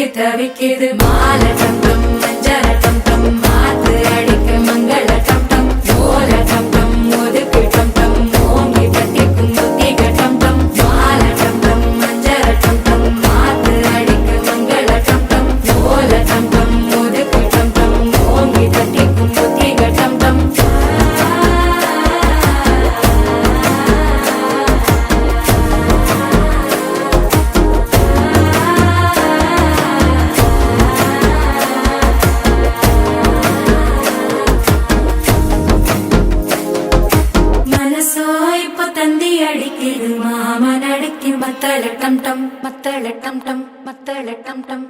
तविकिद माल टम टम, मंजर टम टम, मात अड़िक मंगल टम टम, मोल टम टम, मोदक टम टम, मोंगी टटिक मोतिक टम टम, माल टम टम, मंजर टम टम, मात अड़िक मंगल टम टम, मोल टम टम, मोदक टम टम, मोंगी टटिक मोतिक टम टम। मनसोई पतंदी अड़िकिर मामन अड़िकिर मत्तल टम टम, मत्तल टम टम, मत्तल टम टम।